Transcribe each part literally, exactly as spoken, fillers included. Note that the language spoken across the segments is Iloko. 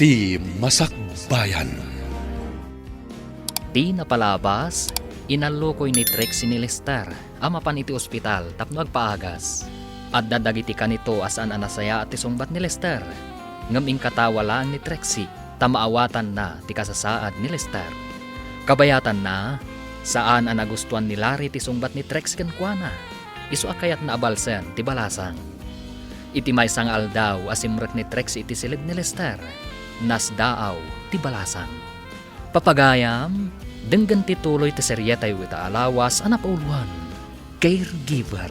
Ti Masakbayan. Ti napalabas, inallukoy ni Trixie ni Lester a mapan iti ospital tapno agpaagas. Adda dagiti kanito a saan a nasayaat ti sungbat ni Lester, ngem inkatawa laeng ni Trixie ta maawatanna ti kasasaad ni Lester. Kabayatanna, saan a nagustuan ni Larry ti sungbat ni Trixie kenkuana. Isu a kayatna a balsen ti balasang. Iti maysa nga aldaw a simrek ni Trixie iti siled ni Lester, nasdaaw ti balasang. Papagayam, denggen ti tuloy ti serietayo ita a lawas a napauluan, Caregiver.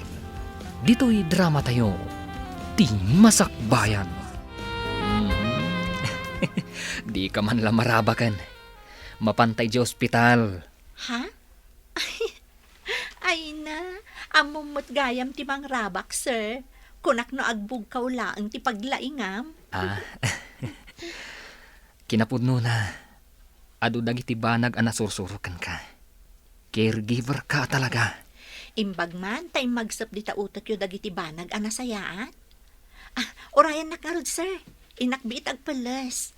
Ditoy dramatayo, Ti Masakbayan. Mhm. Dika man la marabaken. Mapanta idiay ospital. Ha? Ay na, ammom met gayam ti mangrabak, sir. Kunak no agbugkaw laeng ti paglaingam. Ah, kinapudnona, adu dagiti banag a nasursuro kenka. Caregiver ka talaga. Imbag man ta immagsep dita utekyo dagiti banag a nasayaat. Ah, urayannak ngarud, sir. Innak biit agpelles.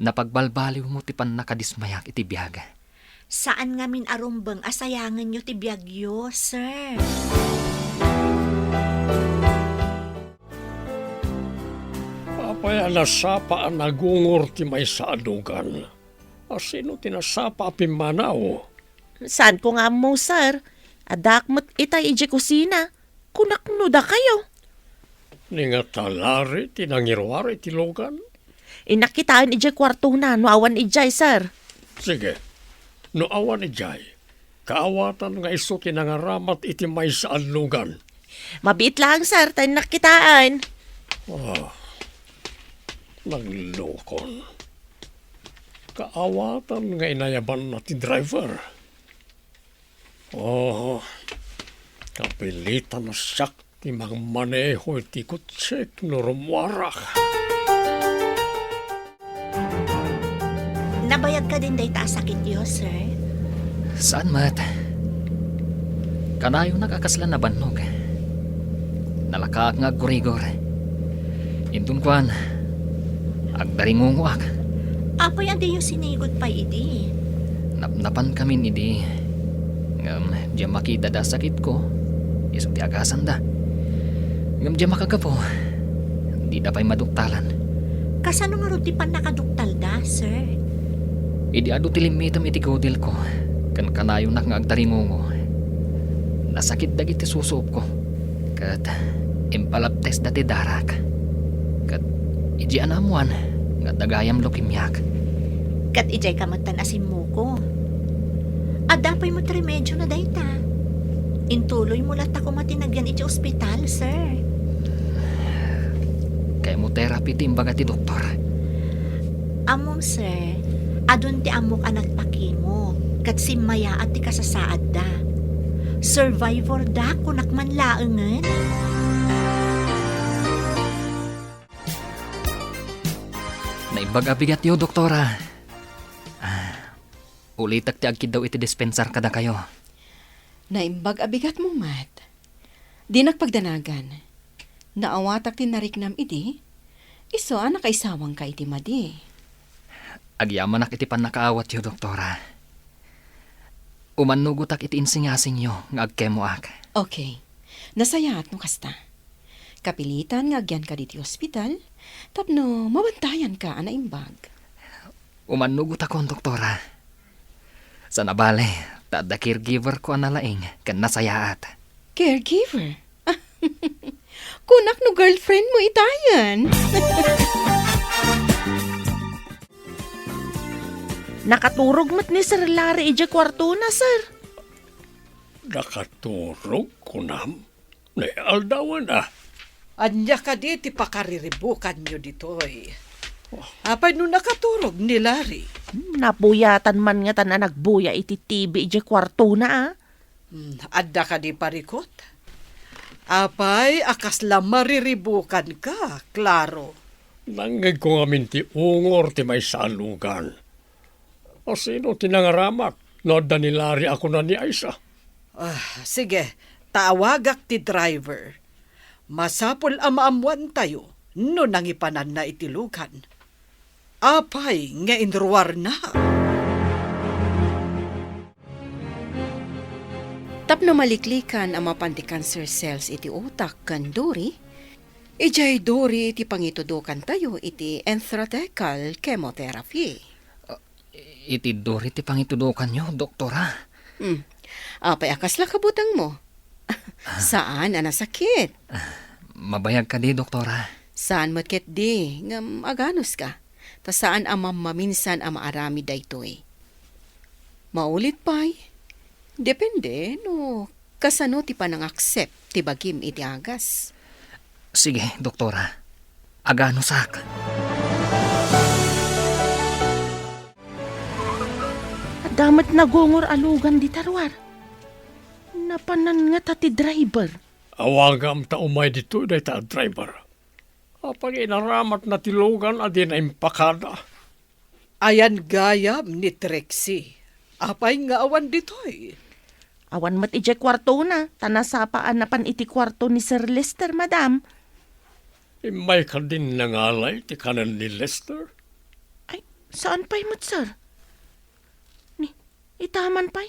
Napagbalbaliwmo ti pannakadismayak iti biag. Saan ngamin a rumbeng a sayangenyo ti biagyo, sir. Apay a nasapa a nagungor ti maysa a lugan? A sino ti nasapa a pimmanaw? Saanko nga ammo, sir. Addaak met itay idiay kusina. Kunak no dakayo. Ni nga ta Larry ti nangiruar iti lugan? Innak kitaen idiay kuartona no awan idiay, sir. Sige. No awan idiay, kaawatan nga isu ti nangaramat iti maysa a lugan. Mabiit laeng, sir, ta innak kitaen. Ah, naglukon. Kaawatan nga inayabanna ti driver. Oh, kapilitan a siak ti mangmaneho iti kotsek no rummuarak. Nabayag kadin dayta a sakityo, sir? Saan met. Kanayonak a kasla nabannog. Nalakaak nga aggurigor. Inton kuan, agdaringungoak. Apay a diyo sinigud pay idi? Napnapankamin idi. Ngem diak makitad a sakitko, isu ti agasanda. Ngem diak makagapu, dida pay maduktalan. Kasano ngarud ti pannakaduktalda, sir? Idi adu ti limmitem iti kudilko, ken kanayonak nga agdaringungo, nasakit dagiti susuopko. Ket impalabtesda ti darak. Ket idiay a naammoan nga adda gayam leukemiak. Ket idiay ka metten a simmuko. Adda pay met remedio na dayta. Intuloymo latta koma ti nagyan iti ospital, sir. Chemotherapy ti imbaga ti doktor. Ammom, sir, adun ti ammok a nagpakimo, ket simmayaat ti kasasaadda. Survivor da, kunak man laengen. Naimbag a bigatyo, Doktora. Ah, ulitek ti agkiddaw iti dispensar kadakayo. Naimbag a bigatmo met. Dinak pagdanagan. Naawatak ti nariknam idi, isu a nakaisawangka iti madi. Agyamanak iti pannakaawatyo, Doktora. Umannugotak iti insingasingyo nga agkemoak. Okay. Nasayaat no kasta. Kapilitan nga agyanka ditoy ospital tapno mabantayanka a naimbag. Umannugotakon, Doktora. Sana bale, ta adda caregiver ko a nalaing ken nasayaat. Caregiver? Kunak no girlfriend mo itayen. Nakaturog met ni Sir Larry idiay kuartona, sir. Nakaturog, kunam? Ni aldawen a. Ania kadi ti pakariribukanyo ditoy? Apay no nakaturog ni Larry? Hmm, napuyatan man ngatan a nagbuya iti T V idiay kuartona, a. Hmm, adda kadi parikut? Apay a kasla mariribukanka, Claro? Nangngegko ngamin ti ungor ti maysa a lugan. A sino ti nangaramak no adda ni Larry a kuna ni Aisa? Ah, sige, tawagak ti driver. Masapul a maammoantayo no nangipananna iti lugan. Apay nga inruarna? Tapno maliklikan a mapan ti cancer cells iti utak ken duri, idiay duri ti pangitudokantayo iti intrathecal chemotherapy. Iti duri ti pangitudokanyo, Doktora? Hmm. Apay a kasla kabutengmo? Saan a nasakit. Mabayag kadi, Doktora? Saan met ketdi, ngem aganuska. Ta saan a mammaminsan a maaramid daytoy. Maulit pay, depende no kasano ti panangaksept ti bagim iti agas. Sige, Doktora. Aganusak. Adda met nagungor a lugan dita ruar. Napanan ngata ti driver. Awagam ta umay ditoy dayta a driver. Apay nga inaramatna ti lugan a dina impakada? Ayan gayam ni Trixie. Apay nga awan ditoy? Awan met idiay kuartona, ta nasapa a napan iti kuarto ni Sir Lester, madam. Immay kadin nangalay ti kanen ni Lester? Ay, saan pay met, sir? Ni, itaman pay,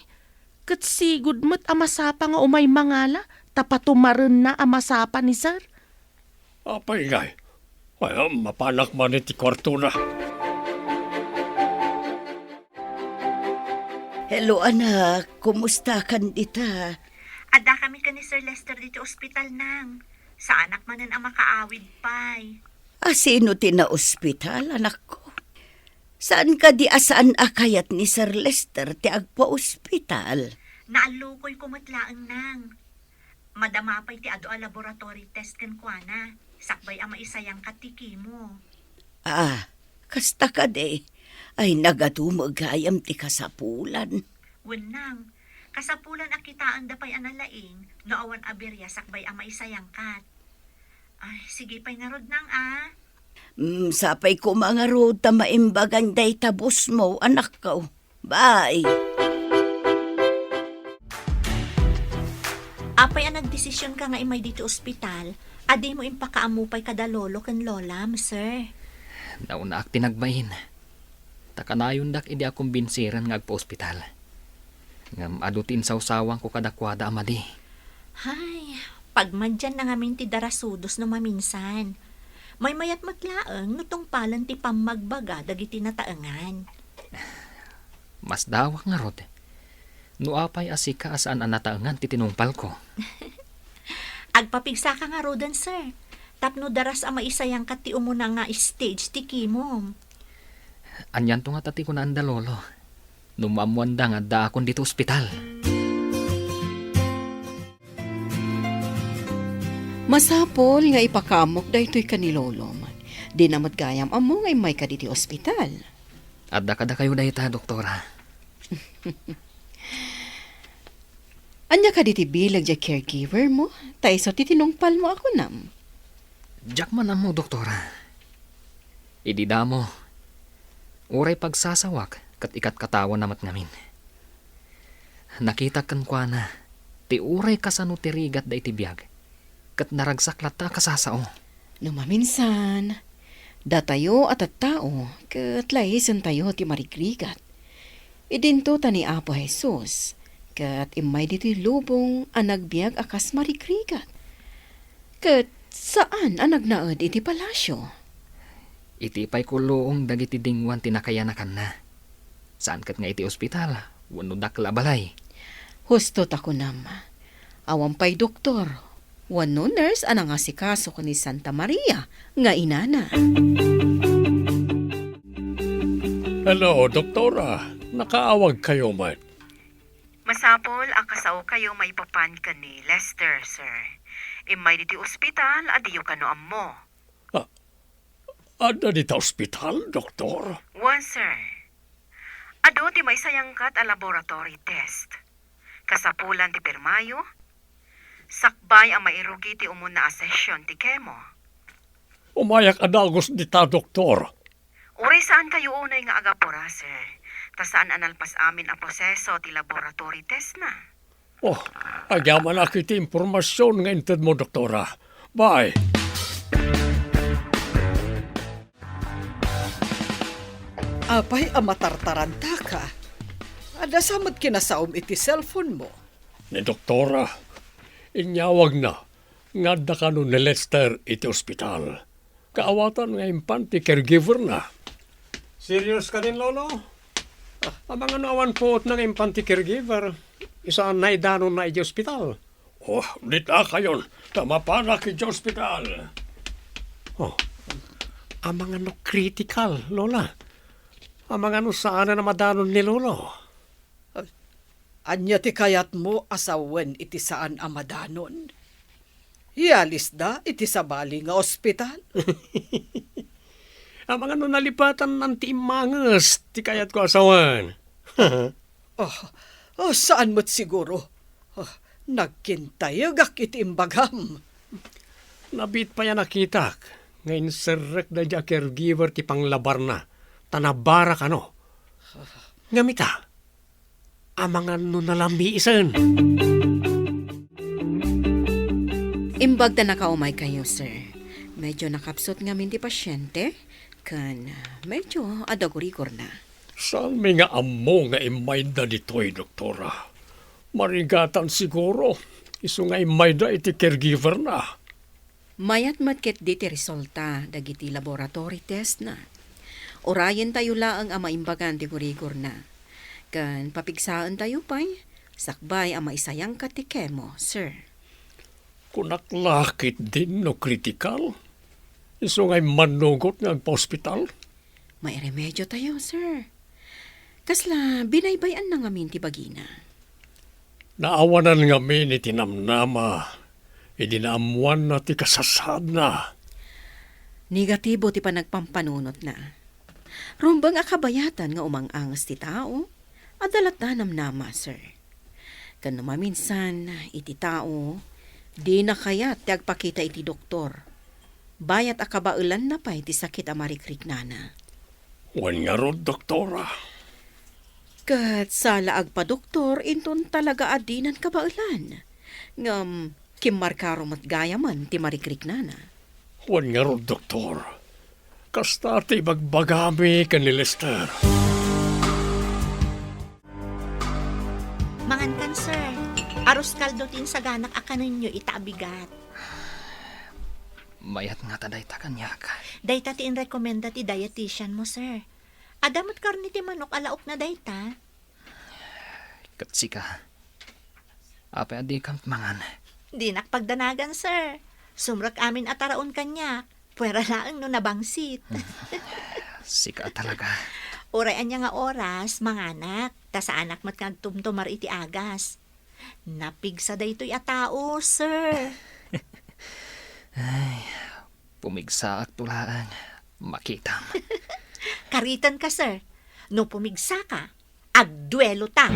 ket sigud met a masapa nga umay mangala, ta patumarenna a masapa ni sir. Apay ngay? Ay, mapanak man iti kuartona. Hello, anak. Kumusta kan dita? Adda kami ken ni Sir Lester diti ospital, nang. Saanak manen a makaawid pay. A, sino ti naospital, anakko? Saan kadi a saan a kayat ni Sir Lester ti agpaospital? Naallukoyko met laeng, nang. Madama pay ti adu a laboratory test kenkuana, sakbay a maisayangkat ti chemo. Ah, kasta kadi. Ay, nagatumeg gayam ti kasapulan. Wen, nang, kasapulan a kitaenda pay a nalaing no awan a biria sakbay a maisayangkat. Ay, sige pay ngarud, nang, a. Mm, sapay koma ngarud ta maimbagan dayta busmo, anakko. Bye. Apay a nagdesisionka nga immay ditoy ospital, a dimo impakaammo pay kada lolo ken lolam, sir? Naunaak ti nagbain. Ta kanayondak idi a kumbinsiren nga agpaospital. Ngem adu ti insawsawangko kadakuada a madi. Hay, pagmadianna ngamin ti darasudos no maminsan. Maymayat met laeng no tungpalen ti pammagbaga dagiti nataengan. Masdawak ngarud. No apay a sika a saan a nataengan ti tinungpalko. Agpapigsaka ngaruden, sir. Tapno daras a maisayangkat ti umuna nga stage ti chemo. Anianto ngata ti kunaanda, lolo? No maammoanda nga addaakon ditoy ospital. Masapul nga ipakaammok daytoy ken ni lolom. Dina met gayam ammo nga immayka ditoy ospital. Adda kadakayo dayta, doktora. Ania kadi ti bileg diay caregiver mo? Ta isu ti tinungpal mo a kunam. Diak man ammo, doktora. Idi damo, uray pagsasawak ket ikatkatawana met ngamin. Nakitak kenkuana ti uray kasano ti rigatda iti biag, ket naragsak latta a kasasao. No maminsan, datayo a tattao ket laisentayo ti marigrigat. Idinto ta ni Apo Jesus ket immay ditoy lubong a nagbiag a kas marigrigat. Ket saan a nagnaed iti palasio. Iti pay kulluong dagiti dinguan ti nakayanakanna. Saan ket nga iti ospital wenno dakkel a balay. Husto ta kunam, awan pay doktor wenno nurse a nangasikaso ken ni Santa Maria nga inana. Hello, doktora. Nakaawagkayo met? Masapul a kasaokayo maipapan ken ni Lester, sir. Immay ditoy ospital a diyo kano ammo. Ah, adda dita ospital, doktor? Wen, sir. Adu ti maisayangkat a laboratory test. Kasapulan ti pirmayo, sakbay a mairugi ti umuna a session ti chemo. Umayak a dagus dita, doktor. Uray saankayo unay nga agapura, sir, ta saan a nalpas amin a proseso ti laboratory testna. Oh, agyamanak iti impormasion nga intedmo, doktora. Bye. Apay a matartarantaka? Adda sa met kinasaom iti cellphone mo? Ni doktora, inyawagna nga adda kano ni Lester iti ospital. Kaawatan nga impan ti caregiver-na. Serious kadin, Lolo? Amangan no awan puotna nga impan ti caregiver. Isu a naidanonna iti ospital. Oh, ditakayon, ta mapanak iti ospital. Oh, amangan no critical, Lola. Amangan no saan a madanon ni Lolo. Ania ti kayatmo a sawen iti saan a madanon? Ialisda iti sabali nga ospital? Amangan no nalipatanna ti immanges ti kayatko a sawen. Oh, oh, saan met siguro. Oh, nagkintayegak iti imbagam. Nabiit pay a nakitak nga inserrekda idiay a caregiver ti panglabarna, ta nabara kano. Ngem ita, amangan no nalamiisen. Imbag ta nakaumaykayo, sir. Medyo nakapsut ngamin ti pasyente, ken medyo adda gurigorna. Saanmi nga ammo nga immayda ditoy, doktora. Marigatan siguro, isu nga immayda iti caregiver-na. Mayat met ketdi ti resulta dagiti laboratory test-na. Urayentayo laeng a maimbagan ti gurigorna. Ken papigsaentayo pay, sakbay a maisayangka ti chemo, sir. Kunak la ketdin no kritikal? Isu nga immannugot nga agpaospital? Mairemediotayo, sir. Kasla binaybay-anna ngamin ti bagina. Naawanan ngamin iti namnama idi naammoanna ti kasasaadna. Negatibo ti panagpampanunotna. Rumbeng a kabayatan nga umang-anges ti tao, adda latta namnama, sir. Ken no maminsan, iti tao, dina kayat ti agpakita iti doktor. Bayat a kabaelanna pay ti sakit a marikriknana. Wen ngarud, doktora. Ket sala agpadoktor inton talaga a dinan kabaelan. Ngem kimmarkaro met gayamen ti marikriknana. Wen ngarud, doktor. Kasta ti ibagbagami ken ni Lester. Mangankan, sir. Arroz caldo ti insaganak a kanenyo ita a bigat. Mayat ngata dayta kaniak. Dayta ti inrekomenda ti dietitian mo, sir. Adda met karne ti manok a laokna dayta. Ket sika, apay a dikam mangan? Dinak pagdanagan, sir. Sumrek amin a taraon kaniak. Puera laeng no nabangsit. Sika talaga. Uray ania nga oras, manganak, ta saanak met nga agtumtumar iti agas. Napigsa daytoy a tao, sir. Ay, pumigsaak to laeng, makitam. Karitenka, sir. No pumigsaka, agduelota.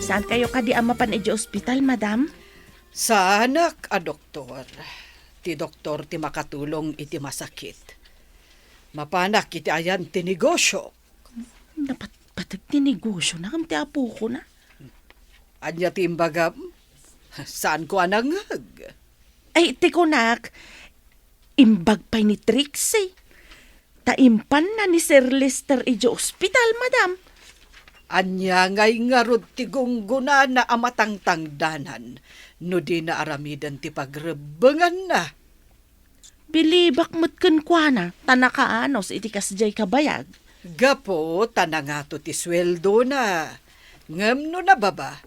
Saankayo kadi a mapan idiay ospital, madam? Saanak a doktor. Ti doktor ti makatulong iti masakit. Mapanak iti ayan ti negosio. Napatpateg ti negosiona ngem ti apokona. Ania ti imbagam? Saanko a nangngeg. Ay, ti kunak, imbag pay ni Trixie. Ta impanna ni Sir Lester idiay ospital, madam. Ania ngay ngarud ti gunggonana a matangtangdanan no dina aramiden ti pagrebbenganna? Bilibak met kenkuana ta nakaanus iti kasdiay kabayag. Gapu ta nangato ti sueldona. Ngem no nababa,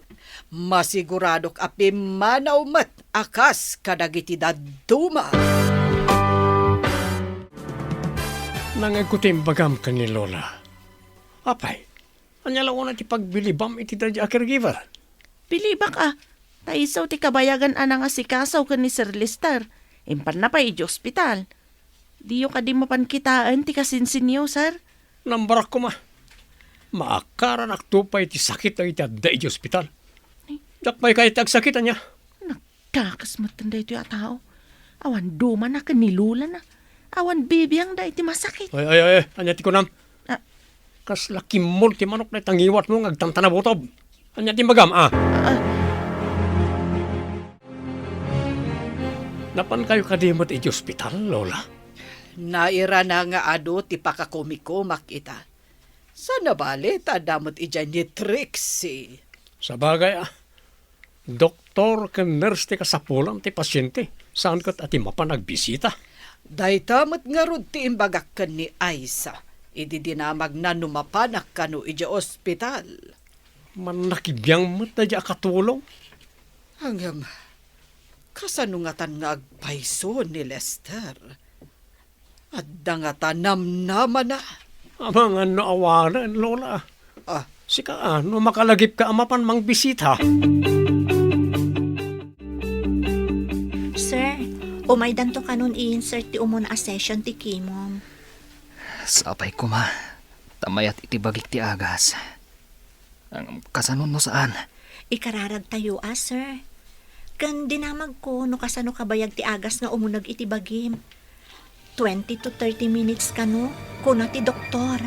masiguradok a pimmanaw met a kas kadagiti dadduma. Nangngegko ti imbagam ken ni Lola. Apay, ania la unay ti pagbilibam iti daydi a caregiver? Bilibak a, ta isu ti kabayagan a nangasikaso ken ni Sir Lester. Impanna pay idiay ospital. Diyo kadi mapan kitaen ti kasinsinyo, sir? Nambarak koma. Maakaranakto pay ti sakit dagiti adda idiay ospital. Ay. Diak pay kayat ti agsakit, ania? Nagkakes metten daytoy a tao. Awan dumana ken ni Lolana. Awan bibiangda iti masakit. Ay, ay, ay, ay. Ania ti kunam? Ah. Kasla kimmol ti manok dayta ngiwatmo nga agtantanabutob. Ania ti imbagam, a? Ah. Napankayo kadi met iti ospital, Lola? Nairana nga adu ti pakakumikumak ita. Saan a bale ta adda met idiay ni Trixie. Sabagay, a, doktor ken nurse ti kasapulan ti pasiente, saan ket a ti mapan agbisita. Dayta met ngarud ti imbagak ken ni Aisa idi dinamagna no mapanak kano idiay ospital. Mannakibiang met daydi a katulong. Ngem, kasano ngatan nga agpayso ni Lester? Adda ngata namnamana? Amangan no awanen, Lola. Ah. Sika, a, no makalagipka a mapan mangbisita. Sir, umaydanto kanon i-insert ti umuna a session ti chemo. Sapay koma, ta mayat iti bagik ti agas. Ngem kasano no saan? Ikararagtayo a, sir. Ken dinamagko no kasano kabayag ti agas nga umuneg iti bagim. Twenty to thirty minutes kano, kuna ti doktor.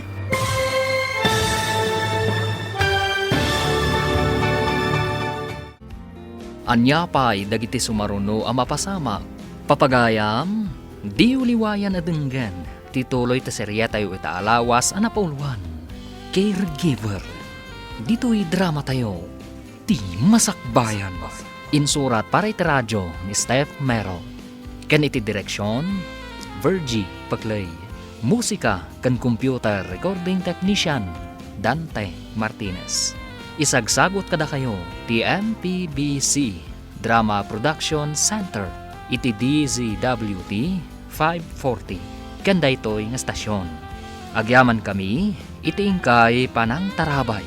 Ania pay dagiti sumaruno a mapasamak? Papagayam, diyo liwayan a denggen ti tuloy ti seriatayo ita a lawas a napauluan, Caregiver. Ditoy dramatayo, Ti Masakbayan. Insurat para iti radio ni Steph Mero. Ken iti direksion, Virgie Paclay. Musika ken computer recording technician, Dante Martinez. Isagsagut kadakayo ti M P B C Drama Production Center iti D Z W T five forty ken daytoy nga estasion. Agyamankami iti inkay panangtarabay.